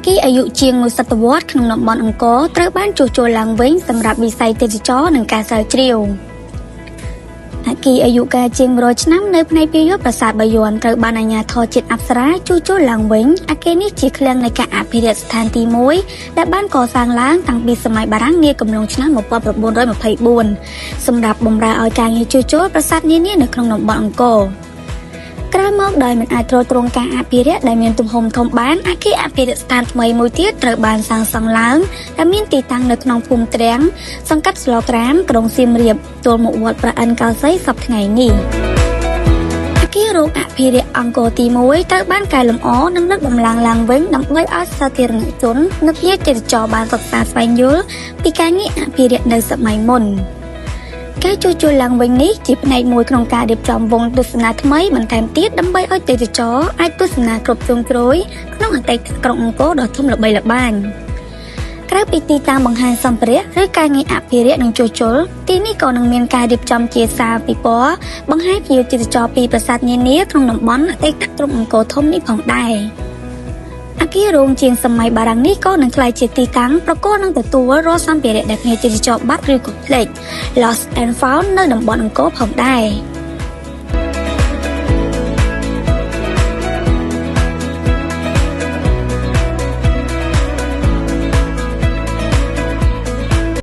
គារអាយុជាងមួយសតវត្សក្នុងតំបន់អង្គរត្រូវបានជួសជុលឡើងវិញសម្រាប់វិស័យទេសចរណ៍និងការស្រាវជ្រាវអគារអាយុកាលជាង100ឆ្នាំនៅផ្នែកពាយ័ព្យប្រាសាទបាយ័នត្រូវបានអាជ្ញាធរជាតិអប្សរាជួសជុលឡើងវិញអគារនេះជាឃ្លាំងនៃការអភិរក្សស្ថានទីមួយដែលបានកសាងឡើងតាំងពីសម័យបារាំងនាកំឡុងឆ្នាំ1924សម្រាប់បម្រើឲ្យការងារជួសជុលប្រាសាទនានានៅក្នុងតំបន់អង្គរក្រោយមកដោយមិនអាចទ្រទ្រង់ការអភិរក្សដែលមានទំហំធំបានអគារអភិរក្សស្ថានថ្មីមួយទៀតត្រូវបានសាងសង់ឡើងដែលមានទីតាំងនៅក្នុងភូមិទ្រាំងសង្កាត់ស្លក្រាមក្រុងសៀមរាបទល់មុខវត្តព្រះឥន្ទកោសីសប្តាហ៍ថ្ងៃនេះអគាររោងអភិរក្សអង្គរទី1ត្រូវបានកែលម្អនិងលើកដំឡើងឡើងវិញដើម្បីឲ្យសាធារណជននិងភ្ញៀវទេសចរបានសិក្សាស្វែងយល់ពីការងារអភិរក្សនៅសម័យមុនការជួសជុលឡើងវិញនេះជាផ្នែកមួយក្នុងការរៀបចំវងទស្សនាថ្មីបន្ថែមទៀតដើម្បីឲ្យទេសចរអាចទស្សនាគ្រប់ជ្រុងជ្រោយក្នុងអតីតក្រុងអង្គរដ៏ធំល្បីល្បាញក្រៅពីទីតាំងបង្ហាញសម្ភារៈឬការងារអភិរក្សនិងជួសជុលទីនេះក៏នឹងមានការរៀបចំជាសាលពិព័រណ៍បង្ហាញភ្ញៀវទេសចរពីប្រាសាទនានាក្នុងតំបន់អតីតក្រុងអង្គរធំនេះផងដែរអគាររោងជាងសម័យបារាំងនេះក៏នឹងក្លាយជាទីតាំងប្រកបនឹងទទួលរាល់សម្ភារៈដែលភ្ញៀវទេសចរបាត់ឬក៏ភ្លេច Lost and Found នៅតំបន់អង្គរផងដែរ។